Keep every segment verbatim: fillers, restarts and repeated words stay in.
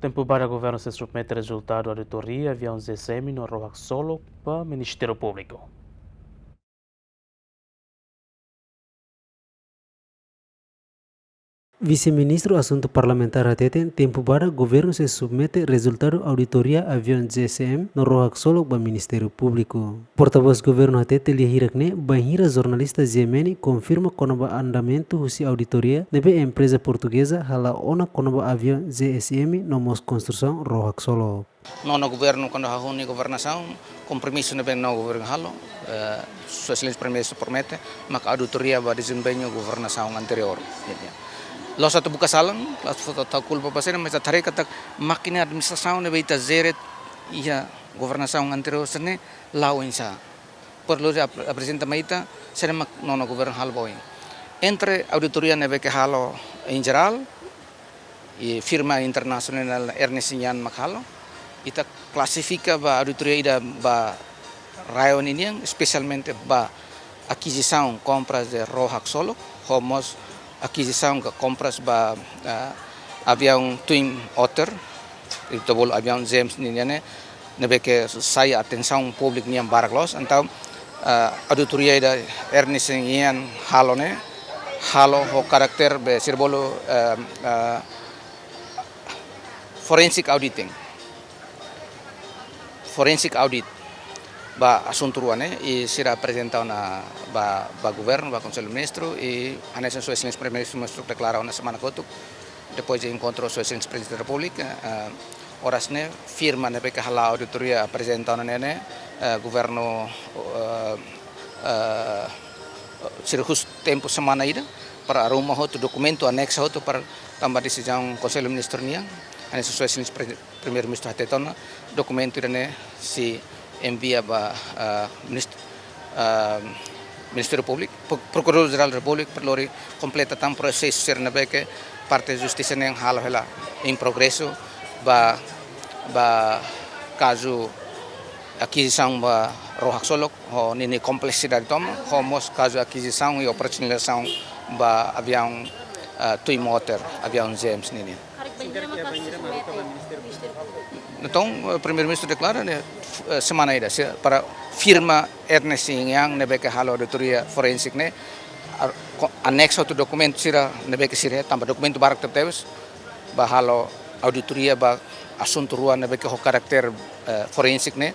Tempu badak governu sei submete rezultadu auditoria aviaun Z S M no rohak solok ba Ministériu Públiku. Vise-Ministru Asuntu Parlamentár hateten tempu badak governu sei submete rezultadu auditoria aviaun Z S M no rohak solok ba Ministériu Públiku. Portavós governu hateten lia hirak ne'e bainhira jornalista G M N konfirma kona-ba andamentu husi auditoria ne'ebé empreza portugeza hala'o ona kona-ba aviaun Z S M no mós konstrusaun rohak solok. Nonu governu kuandu hahú nia governasaun, kompromisu ne'ebé nonu governu halo, eh, Sua Exelénsia Primeiru-Ministru promete, maka auditoria ba dezempeñu governasaun anteriór. La'ós atu buka salan, la'ós atu tau kulpa ba sé-nia, mas atu haree katak mákina administrasaun ne'ebé ita jere iha governasaun anteriór sira-ne'e la'o oinsá. Perlu ap-, aprezenta mai ita, sé-nia mak nonu governu halo ba oin. Entre auditoria ne'ebé ke halo em geral, i firma internasionál Ernst Young mak halo, ita klasifika ba auditoria ida ba rain ninian, espesialmente ba akizisaun, kompras de rohak solok, ho mós akizisaun ka kompras ba, eh, aviaun Twin Otter, ita bolu aviaun James ninian ne'e, ne'ebé ke sai atensaun públiku nian barak loos. Entaun, eh, auditoria ida Ernst Young halo ne'e, halo ho karakter be sira bolu, eh, eh, forensic auditing. Forensic audit ba asuntu rua ne'e, i sira aprezenta ona ba, ba governu, ba Konsellu Ministru, i hanesan Sua Exelénsia Primeiru-Ministru deklara ona semana kotuk, depois de enkontru Sua Exelénsia Prezidente da Repúblika, eh, oras ne'e firma ne'ebé ke hala'o auditoria aprezenta ona ne'e, eh, governu, eh, eh, sira husu tempu semana ida para arruma hotu dokumentu, aneksa hotu para tanba desizaun Konsellu Ministru nian, hanesan Sua Exelénsia Pre-, Primeiru-Ministru hateten ona, dokumentu ida-ne'e sei envia ba, ah, minist-, ah, Ministériu Públiku, Pro-, Prokuradór Jerál Repúblika, para lori kompleta tan prosesu sira ne'ebé ke parte justisa nian halo hela em progresso ba, ba kazu akizisaun ba rohak solok, ho ninia komplesidade tomak, ho mós kazu akizisaun i operasionalizasaun ba aviaun, ah, Twin Otter, aviaun James nian. Karik bainhira maka submete Ministériu Públiku? Entaun, eh, Primeiru-Ministru deklara ne'e, eh, semana ida, se-, para firma Ernst Young ne'ebé ke halo auditoria forensik ne'e, ar-, ko-, aneksa hotu dokumentu sira ne'ebé ke sira, tanba dokumentu barak tebetebes, ba halo auditoria ba asuntu rua ne'ebé ke ho karakter, eh, forensik ne'e,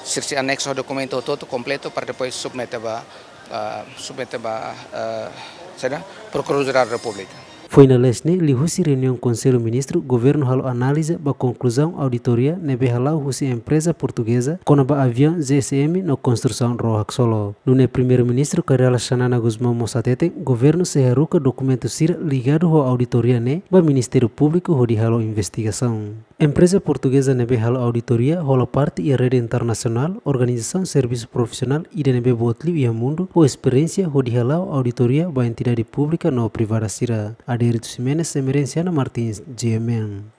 sira sei aneksa dokumentu hotu kompletu para depois submete ba, ah, submete ba, ah, saida, Prokuradór Jerál Repúblika. Foin lalais ne'e, liuhusi reuniaun Konsellu Ministru, governu halo analiza ba konkluzaun auditoria ne'ebé hala'o husi empreza portugeza kona-ba aviaun Z S M no konstrusaun rohak solok. Nune'e Primeiru-Ministru Kay Rala Xanana Gusmão mós hateten, governu sei haruka dokumentu sira ligadu ho auditoria ne'e ba Ministériu Públiku hodi halo investigasaun. Empreza portugeza ne'ebé halo auditoria hola parte iha rede internasionál, organizasaun servisu profisionál ida ne'ebé boot liu iha mundu, ho esperiénsia hodi hala'o auditoria ba entidade públika no privada sira. Adérito Ximenes, Emerenciana Martins, G M N.